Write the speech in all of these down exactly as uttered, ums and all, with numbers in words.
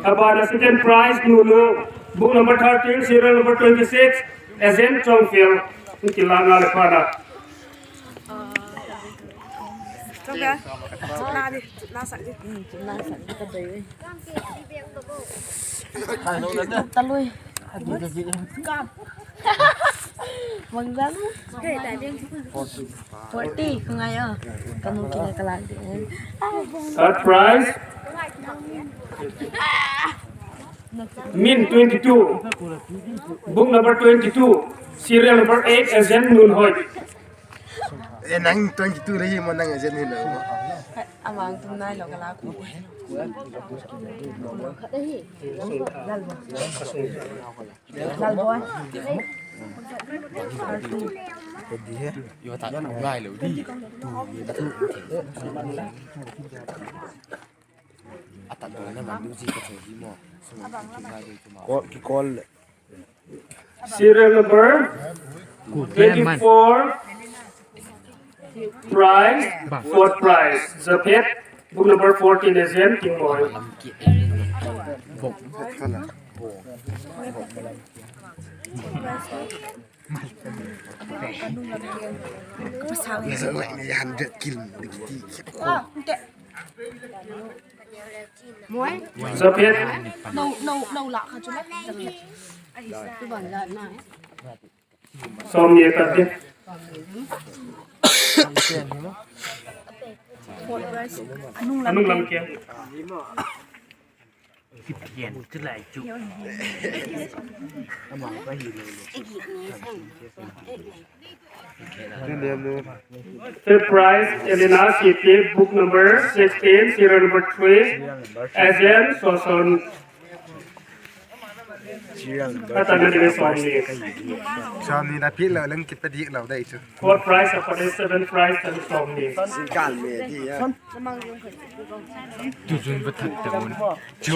A ban a second prize, Nunu, book number thirteen, serial number twenty-six, Agent Chongfiel. Hung kilâkna le pha na. Forty, ka ngai a. Ka mu kile ka lâk di. Third prize, Min twenty-two, book number twenty-two, serial number eight, Agent Nunhoi. E, nang twenty-two le hi maw, nang Agent hi lo maw? Amang tum nai lo ka la ku. Lalboi. Yo ta ngai lo di. Tu ye tu. A ta do na man du ji ka che di maw. Ko ki call le. Serial number twenty-four, prize, fourth prize, Japhet, book number fourteen, Agent Tingmoi. Hundred kilo. Japhet. No, no, no, la kha chu la. Sawmni a tat ding. A nung lam kia. Kithian chu lai chu. Fifth prize, Elena Sipi, book number sixteen, serial number three, Agent Soson. Serial number three. Sawmni na pi lo leng kipe dik lo dai chu. Fourth prize, a pate seventh prize, and sawmni. Singkal me di ya. Tu jun ba thak ta un. Chu.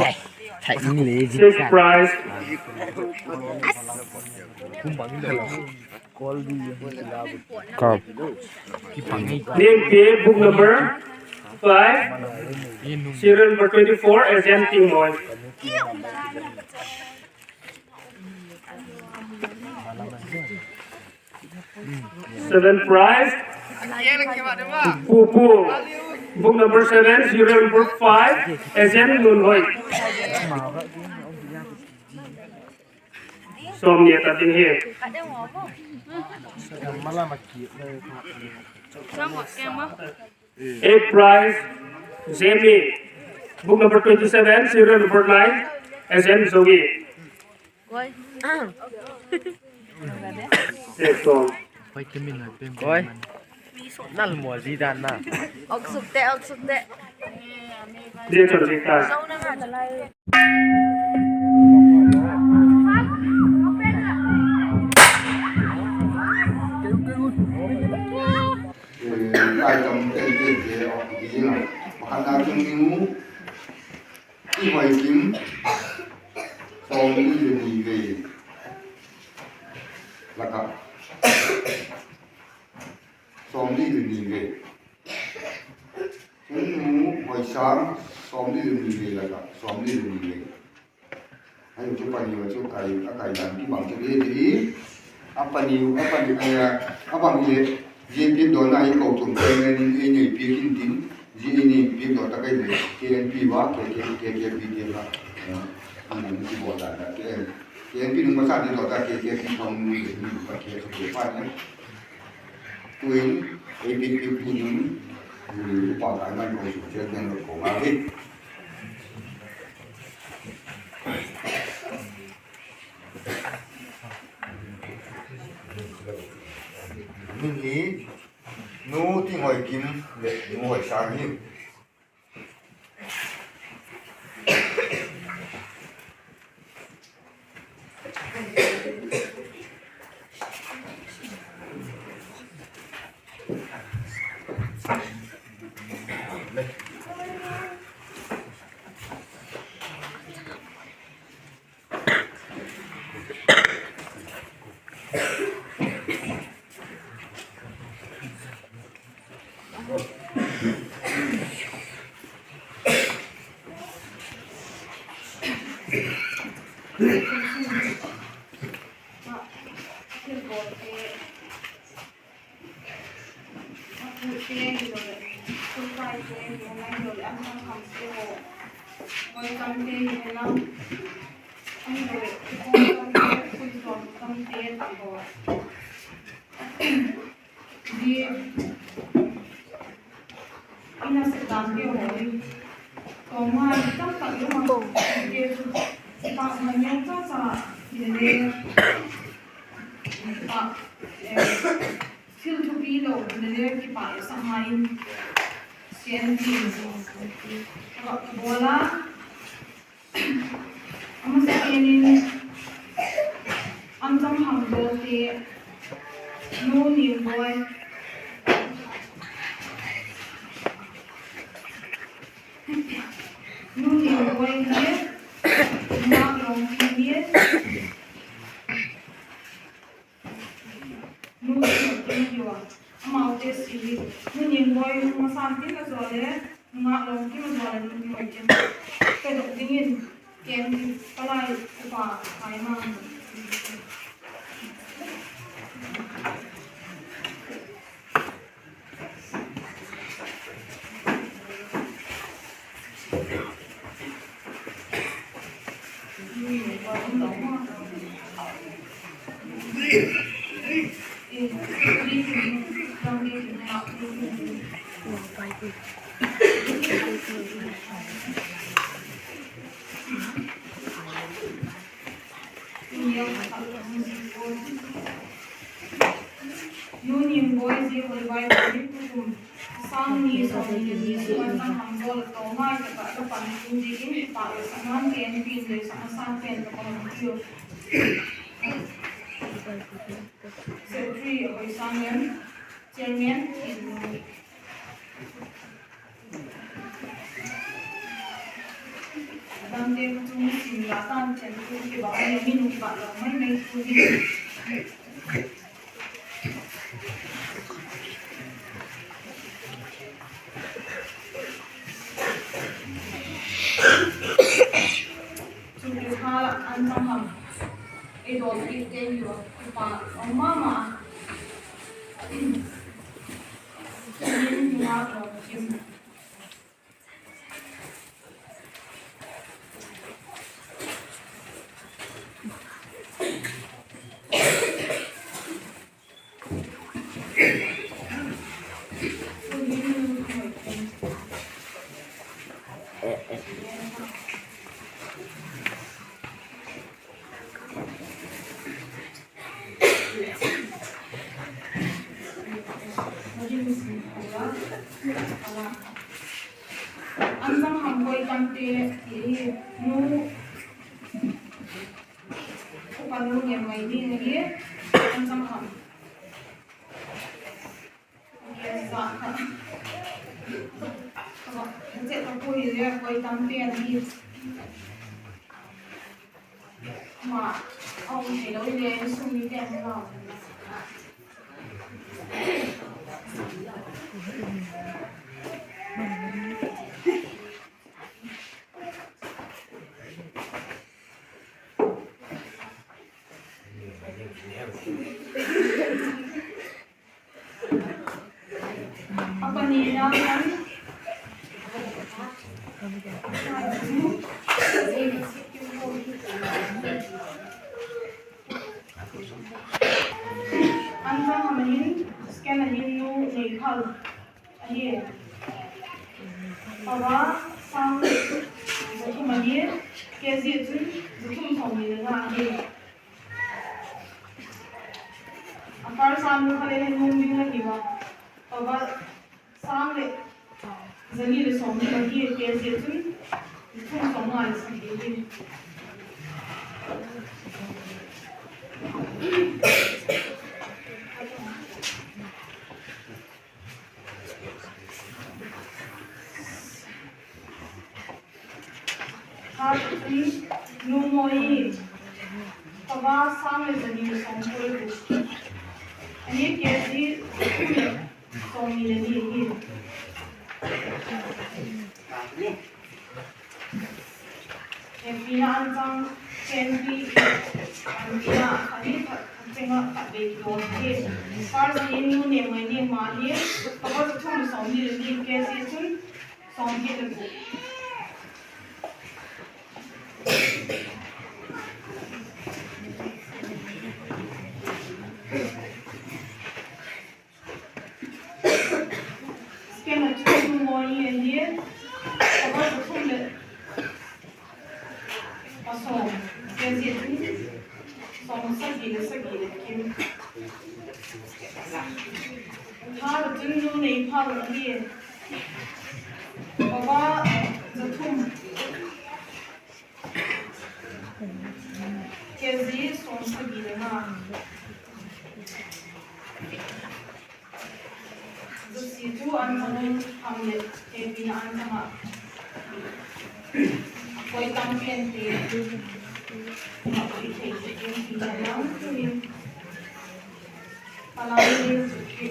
Thai ni le ji. Sixth prize. Ka. Ningpi, book number five, serial number twenty-four, Agent Tingmoi. Seventh prize, Pupu, book number seven, serial number five, Agent Nunhoi. Sawmni a tat ding hi. Eighth prize, Jamie, book number twenty-seven, serial number nine, Agent Zoe. Koi. Nal mo ji dan na. Ok suk te, ok suk te. Dia chon ji ta. Ai tam ten te te o di na. Pakhat na chung ni mu. I hoi kim. Sawmli le ni ve. Laka. Sawmli le ni ve. Chun nu Hoisang, sawmli le ni ve laka, sawmli le ni ve. Ai chu pani chu kai, a kai dan kibang chu ve ti. A pani, a pani, a, a bang le, zia piak dawn a i ko chung pen pen in ei nei piak in tin, zia ei nei piak dawn tak ai le, K N P va, K K, K K P te va. Ani ki bol dan da, K N P nung masa ni dawn tak K K P thong ni le, ni ka ke chu ke pa ni. Tuin, ei piak piak pu ding, upa kai man ko su chairman lo ko ma hi. Min hi, Nu Tinghoi Kim le Nu Hoisang hi. A pute hilo leh, sulpaite hilo leh, an thanghamte haw, Moitamte hilo leh, an hilo leh, Khontamte, Khuntuang Tamte ti haw. Zia i nasep dante haw hi, tawmngai tamtak i um a, zia chu, kipak man neu cha cha, hile, kipak, eh, thil thupi lo hile, kipak i sak ngai in, sian ti, ka bawl a, a masapen in, Ancham Hangdawlte, Nu Nimboi, Nu Nimboi hi, Nungak Lawngkim hi, Nu Nimboi hi a, amaute si hi, Nu Nimboi nu masan tin a zaw le, Nungak Lawngkim a zaw le, Nu Nimboi tin, pe dok dingin, keng hi, palai upa, Paimang. Nu Nimboi zia hawi Bible hi tukum sâng ni sawmni leh ni sung ah Ancham Hangdawl tawmngai tak ah la pan tung dingin kipak leh saknante a pi'n le sakna sâng pen tak a hung piu. Secretary Hoisanglen, Chairman Innu. Dangte chung sim la tan chen tu kibang le min kibang lo mai mai tu hi. Chu kipâk la Ancham Ham ei dawl kit te hi a, kipâk um ma ma. Min hi a lo kim. Ancham Ham Koitamte ti hi, nu upa nu ngen mai ding ahi, Ancham Ham. Ke sa kha. Ka chet ka pu hi le Koitamte ahi. Ma, a um thei lo i le, insung mite an lau. A panina khan, Ancham Ham hin, second a hin nu Neikhal ahi. Pava sâng za thum ahi, kg chun za thum sawmni le nga ahi. A first a nu kha le he nung ding la hiu a. Pava sâng leh za li le sawmni ahi, kg chun za thum sawmnga le sagi ahi. Kha chun nu Moi, pava sâng le za ni le sawmkua le guk ahi, kg za thum le sawmni le ni ahi. Hepina Ancham, Kenpi, Ancham, ani khat Khat vei kidawk hi. First hi nu Nemngainema hi, cover za thum sawmni le ni, K G chun sawmgiat le guk. Second a chu nu Mawilia hi, cover za thum le pasawm, K G chun sawmsagi le sagi le kim. Third a chun nu Neiphal ahi, cover za thum, K G sawmsagi le nga. Za sia chu an chang ham leh hepina an chang ah, koi tam pen te, ma koi thei te pen ti a lang tunin, Palang ni chu ki,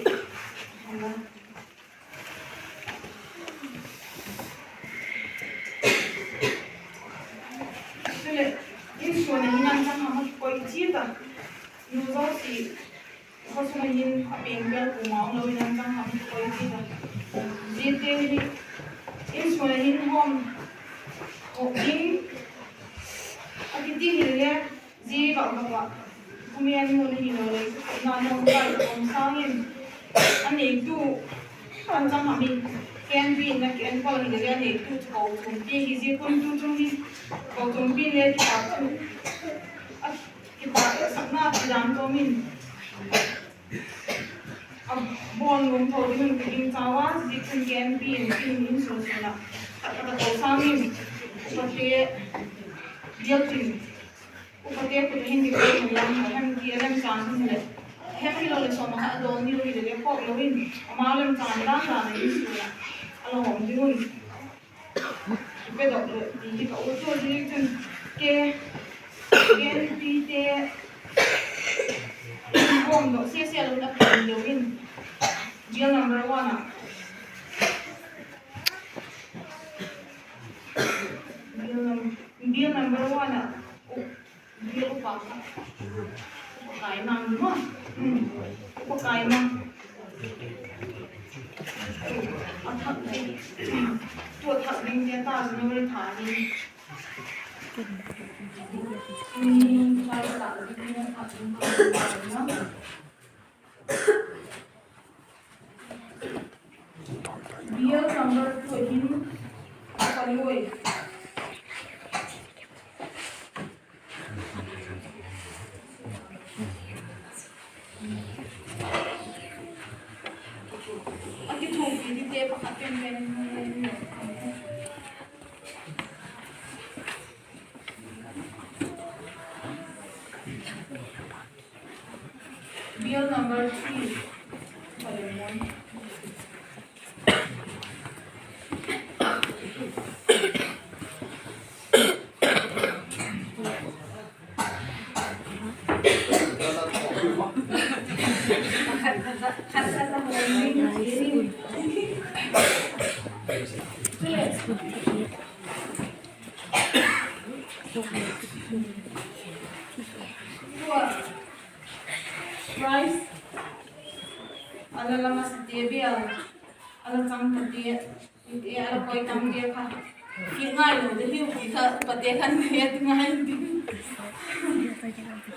chuleh, insuan a hin an chang ham a kikoi chiat a, nu zosia khawsung a hin a peng bêl kuama um lo in an chang ham a kikoi chiat a. Ziate hi insuan a hin hawm, hawm ding a kiti hile, zia vak vak ah, kumian mun ahilo le, na nawm kai um sâng in, a neitu an chang ham in, K N P in a ki enkol hile le, a neitu chu kochuampi hi zia kun tu chung hi, kochuampi le kipak chu, a kipaksakna ti dan tawm in, a bawn nuam tho ding un ka gingcha ua, zia chun K N P in, in, insuan suan ah, khat khat a ko sâng in, upate, bial tin, upate khut a hin kikoi mun lam a hem ti a lemchan hin leh, a hem hilo leh sawm a khat a dawn diu hile le khawk lo in, ama lemchan dan dan a insuan ah a la hawm ding un kipedok leh ti hi ka ut ua. Zia chun K N P te bawmdok sia sia lo in a pang lo in, bial number one ah, bial num-, bial number one ah, u, bial upa, Upa Kaimang maw? Hmm. Upa Kaimang. A thak ding, tu a thak dingte ta January tha hi. Bial number two hin, Upa Lui. A kithuapi dingte pakhat pen pen. Bial number three. Prize a la la masate bial, a la chang pate, i te a la koi tam te kha, ki ngai lo de hiu, ki kha pate khan he ti ngai ti.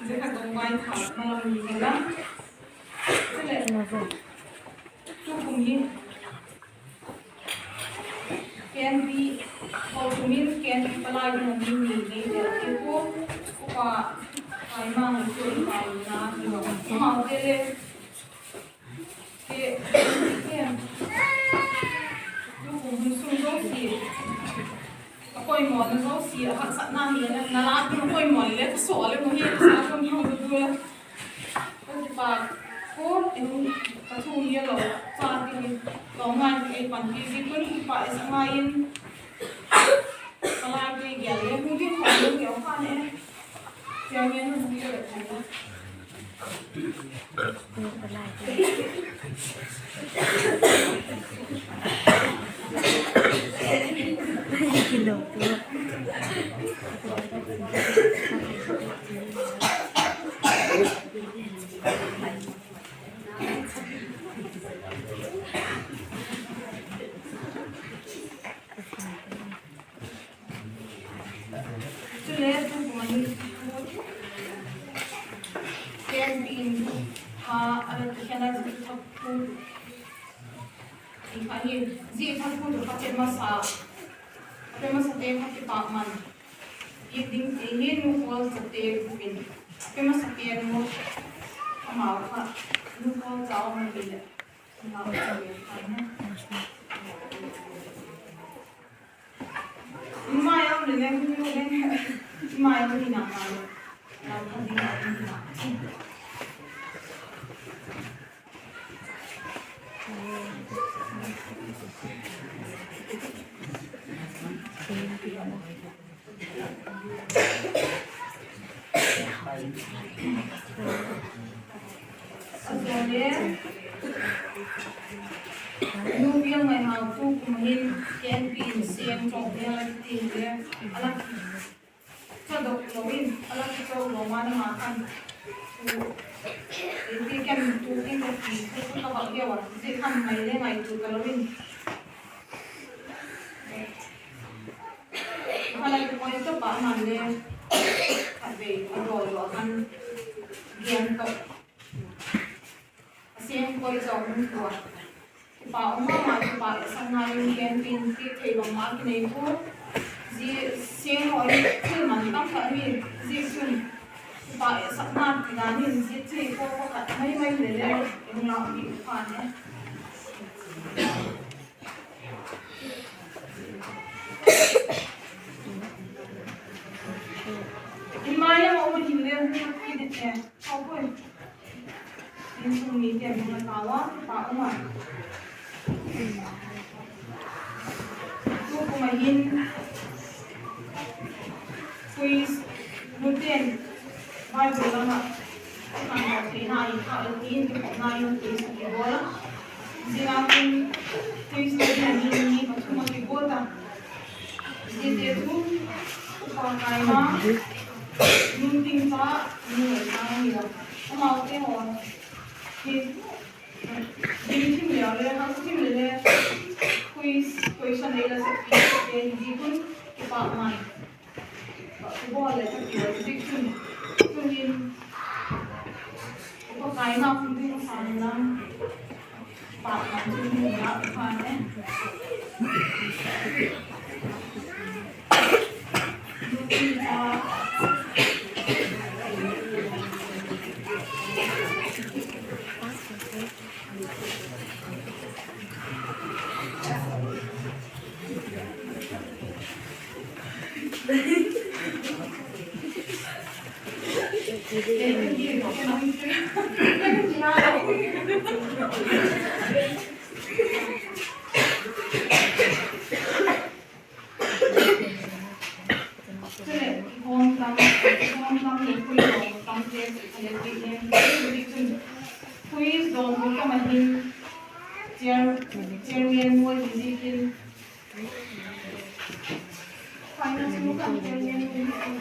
Zia kha tong mai kha, ma lam ni kha la. Chule, tu kum hi, K N P, ko kum in K N P palai ding a mi ni nei te, te ko, ko pa, pai ma ni ko pa na, ko ma te le, Ke, ke, tu kum hun sung zosia, a poimawna zosia, a haksatna hi na, na la tu poimaw le, ka saw le, mu hi, ka sa kum hi, ka tu le. Ka kipak, ko, in, ka thu hi lo, sa ti hi, lo ngai, ei panpi, zi kun kipak, ei sa ngai in, ka lai te gel le, mu hi, ko, mu hi, o, ka ne. Khen a zia thak thu i kha hi, zia thak thu tu kha pe masa, a pe masate kha kipâkman piak ding ei hi, Nu Paul Chate in a pe masa pen mu, amau kha Nu Paul Chate um hileh, amau kha i mai a um le le, hun lu le, i mai a um hina ma le, lam kha ding a um hina. A zaw le, Nu Piangngaihau tu kum hin K N P in seng chawk vel a ti le, a la chadok lo in, a la kichawk lo ma na ma khan, tu, ti ken tu ken ka ti, tu ka bak deu a, zia khan ngai le ngaitua ta lo in. Kha la ki point to pa man le, khatvei a dawi lo a khan, gen to. A seng koi zaw hun tua. Kipak um ma ma, kipak i sakna in gen tin ti thei bang ma kinei pua. Zia seng haw hi thil man tam khat hi, zia chun kipak i sakna ti dan in zia thei ko pakhat mai mai le le, in la mi pha ne. In mai a um hin le hun ki de te. Khawpui. Insung mite hung a tau a, pa um a. Tu kum a hin, quiz, nute'n Bible lam ah, i khangthak theina i kha, i ti in kikhopna in quiz a kibawl a. Zia a hin, quiz nute'n ni, ni pathum a kibawl ta. Ziate chu, Upa Kaima, Nu Tingcha, Nu Ngaisang ni la. Amaute haw hi, ding thim leu le, hang thim le le, quiz, question ei la sek pi te hi dik un, kipakman. Kibawl le ka ti dik chun, tu'hin, Upa Kaima khun ding a sa ni lam. Chuleh, kikhawm tam, kikhawm tam leh quiz dawn tamte a le ti em, ti chun, quiz dawn bu kam a hin, chair, chairman Mual Mizik in, finance bu kam chairman Mual Mizik in.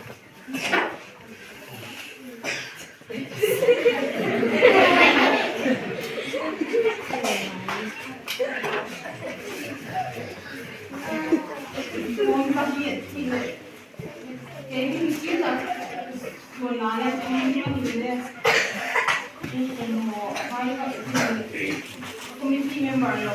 Committee member lo,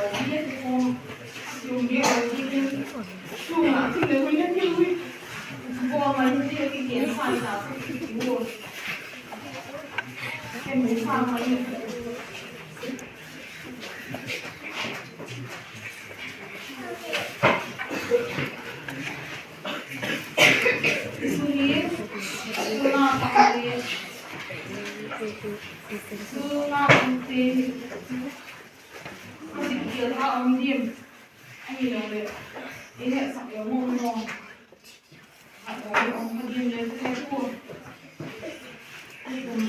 Kum,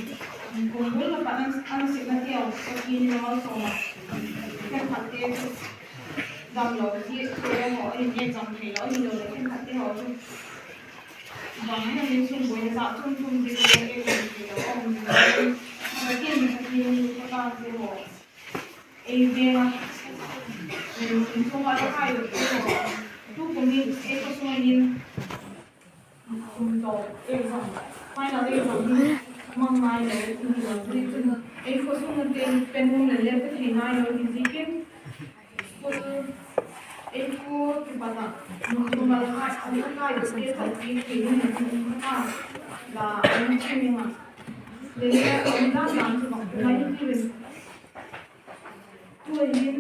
kum bul a pat an, an sikna teu, Pathian in a malsawm a. Khenkhatte chu damlo, zia chu haw, a in exam theilo, ahiloleh khenkhatte haw chu bang hin a min sum buaina zat thum thum zia chu exam theilo a um. Pathian, Pathian in ka tâkte haw ei veng a, insung a la khai lo te haw, tu kum hi ei khawsung a hin, kum tawp exam, final exam hi mang ngai lo, i hi lo, zia chun Ei khawsung a te pen hung le le ka thei nai lo hi ziakin, school ei khua kipat ah mumal hai, mumal hai te tawh pi thei ni na ti um kha la um chi ni ma. Le le um dan dan chu bang nai ti le. Tu hin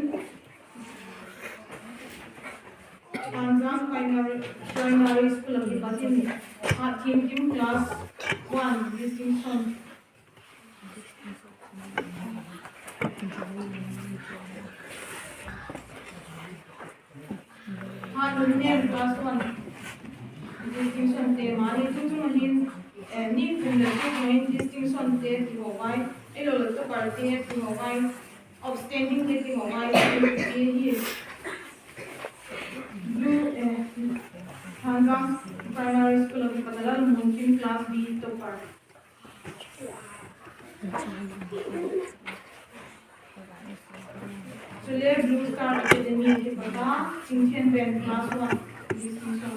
Panjang Primary, Primary School a kipat in Hathiangkim class one distinction. Hatnunnem class one distinction te mani tu tu hin, eh, ni kum le tu kum in distinction te ti ho vai, elo le topper te ti ho vai, outstanding te ti ho vai, ti hi. Blue, eh, Panjang Primary School a kipat a Lalmuankim class B topper. Chule Blue Star Academy a kipat a Chingthianven class one distinction.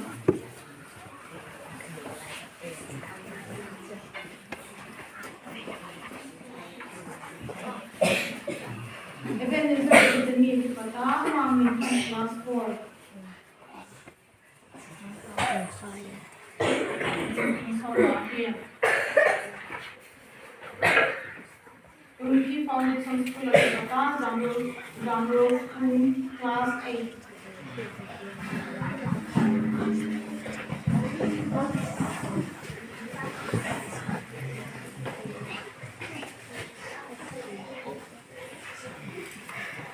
Ebenezer Academy a kipat a Mangminthang class four. Unity Foundation School a kipat a Zamro, Zamro Khun class eight.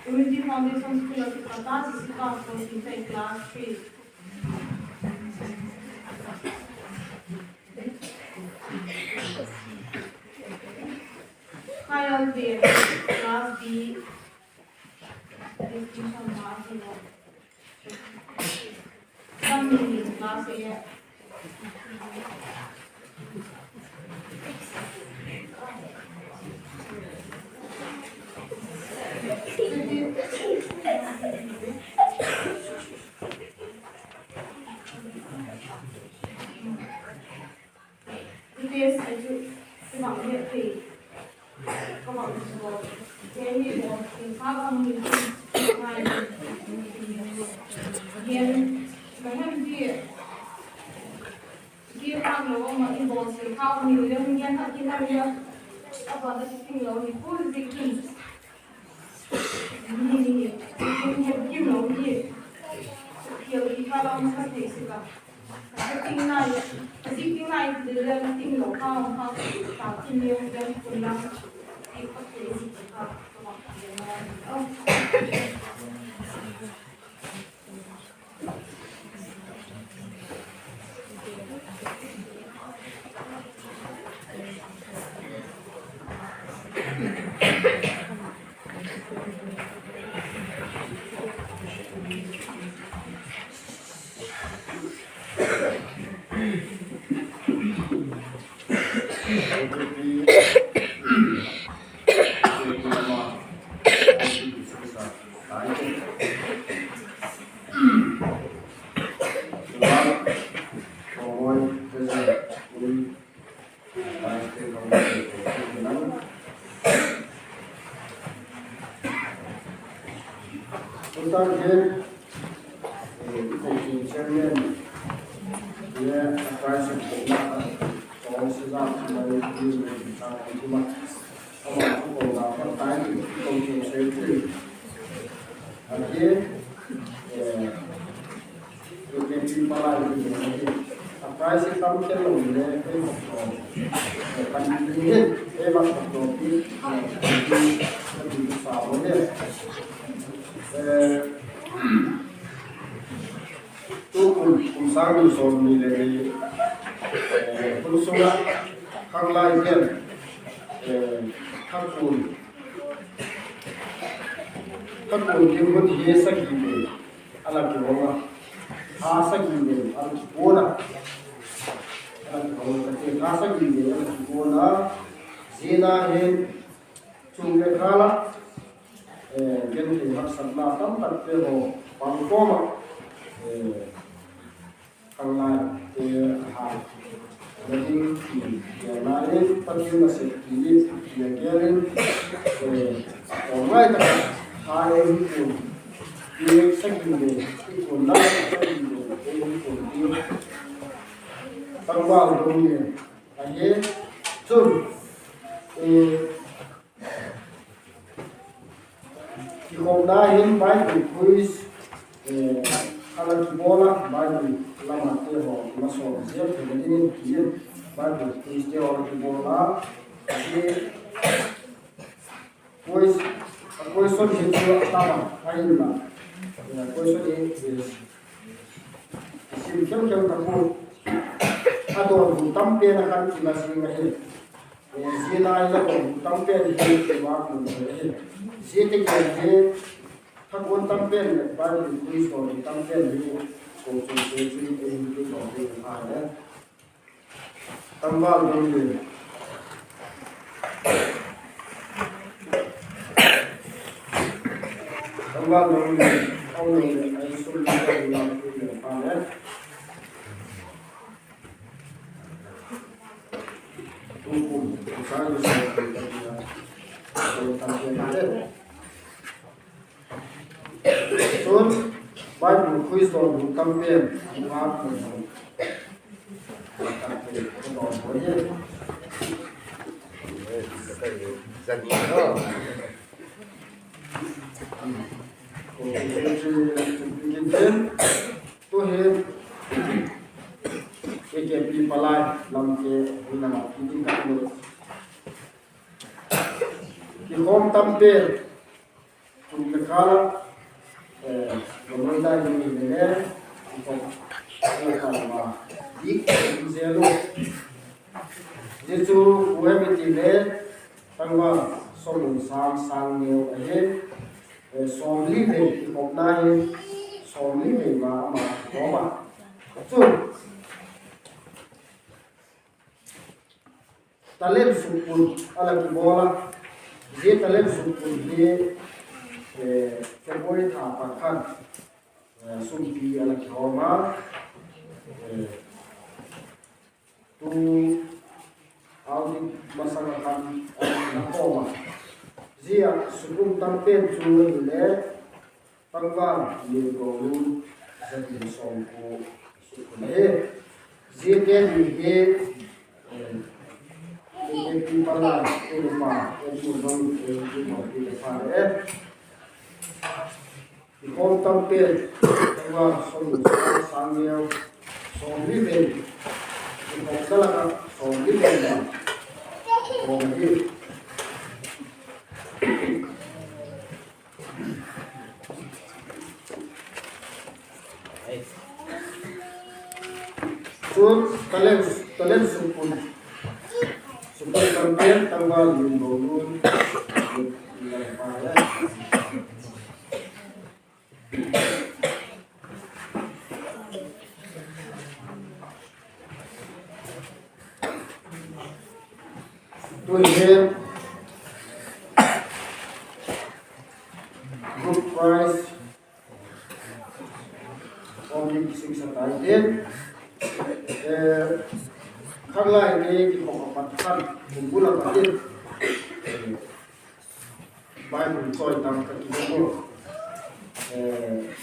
Unity Foundation School a kipat a Jessica Paul Sinchai class three. Khailalveng class B. Distinction mark hi lo. Samni class A. Test a chu ka bang het thei, ka bang chu, ke hi bawl thei kha bang ni ngai. Gen, ka hem ti, ti phak lo ma i bawl thei kha bang ni le, hung gen thak kit a ni a, a ban a ti ting lo ni khu zik in. Ni ni, ni ni, ni ni, kim lo ni. Thial ki kha lam kha thei sek a. Ka ting nai, ka zik ting nai ti le, ka ting lo kha, kha, ka ting ni, ka ting lam, ti kha thei sek a, ka mak thei nai. Tutan hin, eh, i kongtin chairman le a prize in kona a tawng seza mai ni ni ta kan kuma. Ama chu kona ka tai i kongtin chairman. A ti, eh, Pi Palai hi, a prize tam khen lo le, ei, eh, kan ni hin, ei, mak lo pi, eh, pi, pi, pi, sa lo le. Eh, tu kum, kum sâng ni sawmni le ni, eh, kum sung ah, khanglai pen, eh, kha kum, kha kum ki hun hi sagi ni. A la kihawl a, tha sagi nei a la kikuan a, a la kihawl a, tha sagi nei a la kikuan a, zia hin chung le kha la, eh, genthei haksatna tam tak te haw pang kawm a, eh, khanglai te a ha, ding ti, ti a nai in Pathian nasep ti hi, ti a gel in, eh, a tawm ngai tak ah, a ei hun kun, ti sek in le, i kun lam sek in le, ei hun kun ti, tangval dong le, ahi, chun, eh, Kikhopna hin Bible quiz, eh, a la kibawl a, Bible lam a te haw, la sawm ziak theina dingin ti in, Bible quiz te haw la kibawl a, hi, quiz, a question hi chu a tam a, ahinla, eh, question hi, eh, sim khel khel ta pua, a dawnhu tam pen a kan ti la zing ahi. Eh, zia lai la dawnhu tam pen hi i vak mun thei ahi. Zia te gen hi, thakuan tam pen leh Bible quiz dawnhu tam pen hi, ko chun te chu ei hun te dawn hi a le. Tangval dong le. Tangval dong le. Au le, ai sul le, ai sul le, a le. Chun, Bible quiz dawnhu tam pen, tu'hin, A K P Palai lamte, hun lam a kiti ka lo. Kikhawm tam pen, kum le kha la, eh, la noi lai ni le le, kikhawm, eh, kha la ma, dik, dik zel u. Zia chu, u hem i ti le, tangval, sawm le sâng, sâng neu ahi, eh, sawmli vei, kikhawmna hi, sawmli vei ma ama, khawm a. Chu, talent sukpun a la kibawl a, zia talent sukpun hi, eh, February tha pakhat, eh, sumpi a la kihawm a, eh, tu audit masang a khan a la kihawm a. Zia sukpun tam pen chu ahile, Tangval, Liangdolun, za ni le sawmkua sukpun ahi. Ziate ni hi, eh, A K P Palai, Upa, Edmund Bang, eh, Edmund Bang, ti le pha le, eh. Kikhawm tam pen, tangval, sawmli, sâng neu, sawmli vei. Kikhawm ta lak ah, sawmli vei ma. Kikhawm hi. Chun talent, talent sukpun. Sukpun kan pen tangval Liangdolun. Tu'hin group prize awm ding kisingsa tai tin, eh, khanglaite kikhawm a pat khan, kumbul a pat in, eh, Bible chawi tam ka kikhen u. Eh,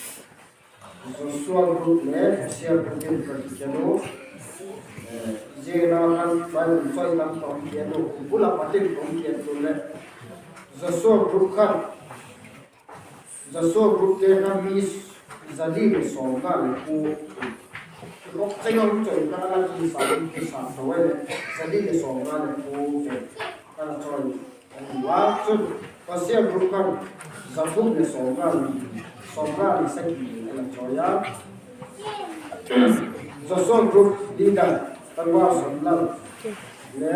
Joshua group le Hosea group in ka kikhen u. Eh, zia na khan Bible chawi tam ka kikhen u. Kumbul a pat in ka kikhen u le. Joshua group khan, Joshua group te khan mi za li le sawmnga le kua. Kikhawm cheng a hung chawi kha a la kisa, kisa to le. Za li le sawmnga le kua. Ka la chawi. Ahi a, chun, Hosea group khan, za thum le sawmnga le, sawmnga le sagi a la chawi a. Joshua group leader, tangval Sawmlal, le,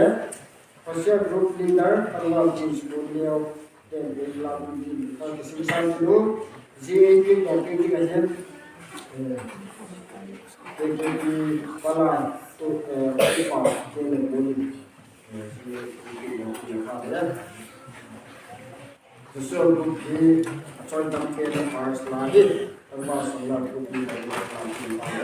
Hosea group leader, tangval Pi Sukun Neu, ten pe la bu din, ka kisingsa chu, zia ei piak tawh piak ding ahi, eh, A K P Palai, tu, eh, Upa, te le bu din. Joshua group hi a chawi tam pen a first la hi, tangval Sawmlal group hi a first la hi.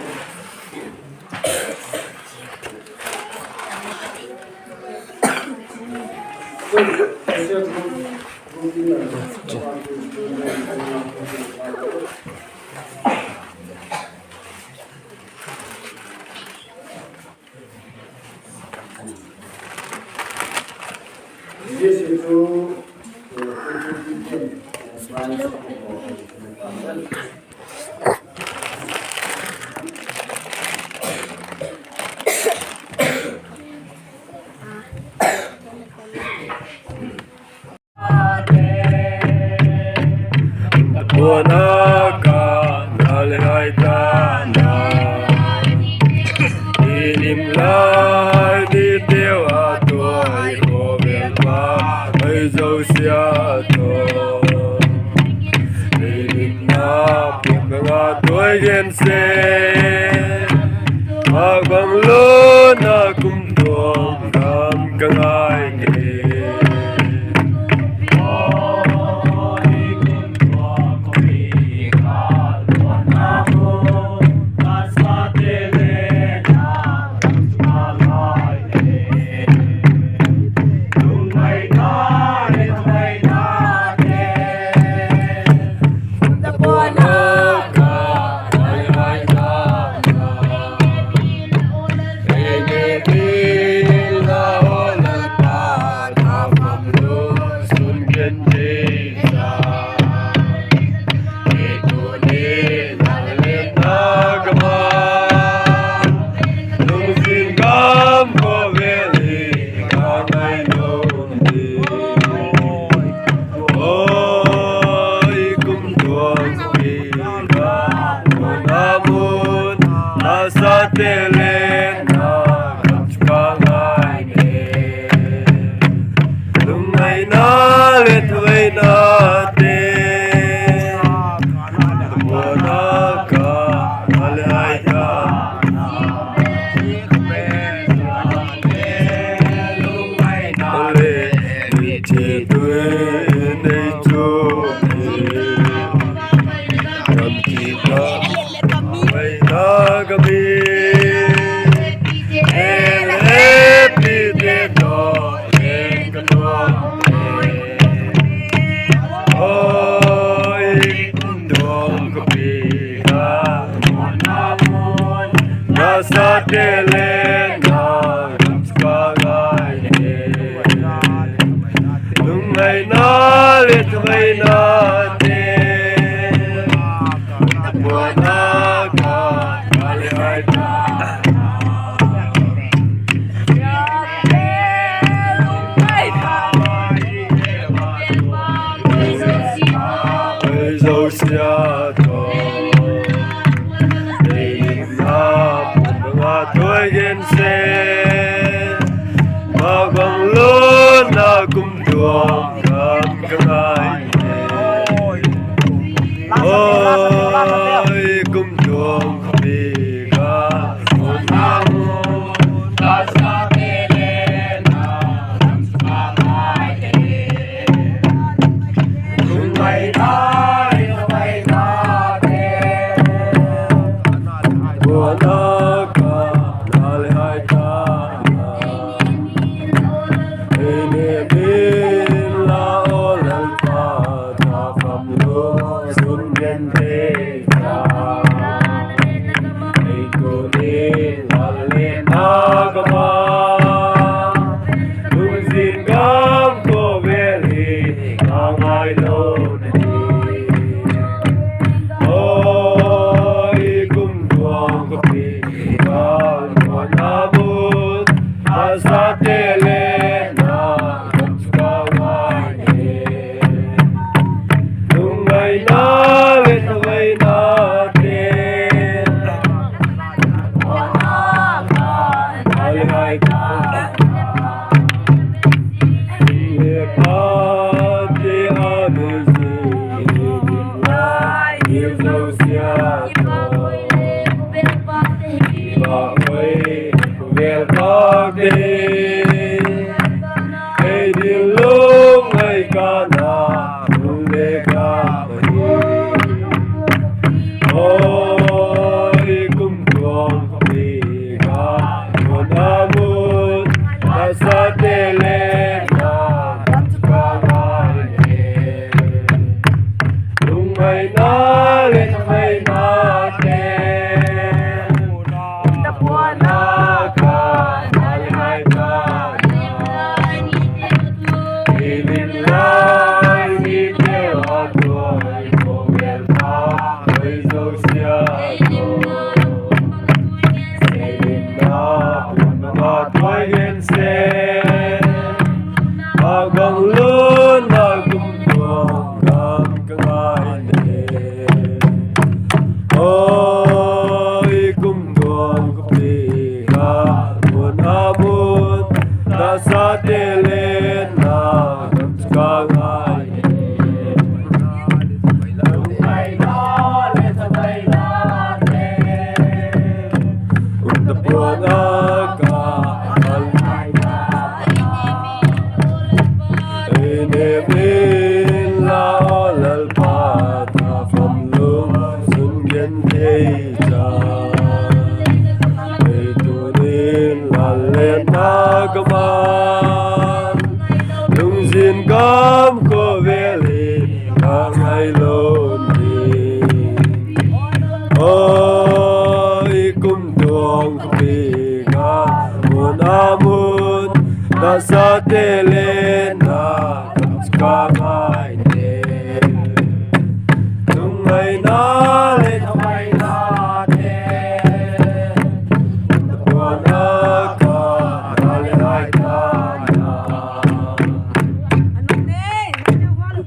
Puana ka na le hai ta na, i lim lai ni teu a tuai ko vel pa, ai zosia to. I lim na pum nga tuai gen se, a bang lo na kum tuang dam ka ngai ni. Oi, kum tuang pi ka, mun a mun, a sa te le na, kam chu ka ngai ne. Lungngaina le thuaina te, puana ka, a le ai ta. Oi, kum tuang ka pi ka, mun a mun, na sa te le na, kam chu ka ngai ne. Lungngaina le thuaina te, puana ka, a le ai ta. Zosia to, ei lim na pum nga tuai gen se, ma bang lo na kum tuang dam ka ngai ne. Oi, kum tuang ka pi ka, mun a mun, ka sa te le na, kam chu ka ngai ne. Lungngaina le thuaina te, puana ka, a le ai ta. Ei ne min la, o Lalpa, ta kam lo sun gen te ta. Ei tuni la le na ka ma, lungzin gam ko vel hi ka ngai lo na hi. Oi, kum tuang ka pi ka, mun a mun, a sa te le na, kam chu ka ngai ne. Lungngaina le thuaina te, a le ai ta. Le pa te a le zi, i lim lai ni zosia to, i pa oi, vel pa te, ei ding lungngai ka na, mun le ka oi. Ngaina le thungainate, na puanna ka ngai ta. Ei lim lai niteu a tuai, khawvel pa tuai zosia, ei limna hun a tuai gen se. Bang lun a kumtuang gam ka ngai ne. Oi kumtuang khawpi ka mun a mun, nasate lenna gam chu ka ngai ne. Hun tapuang a ka, ei nem inla aw Lalpa, ta fam lungsun genthei cha. Ei tun in la lenna ka man, lungzin gam khawvel hi ka ngailo ding. Oi kumtuang khawpi ka mun a mun, nasate lenna gam chu ka ngai ne. Thungaina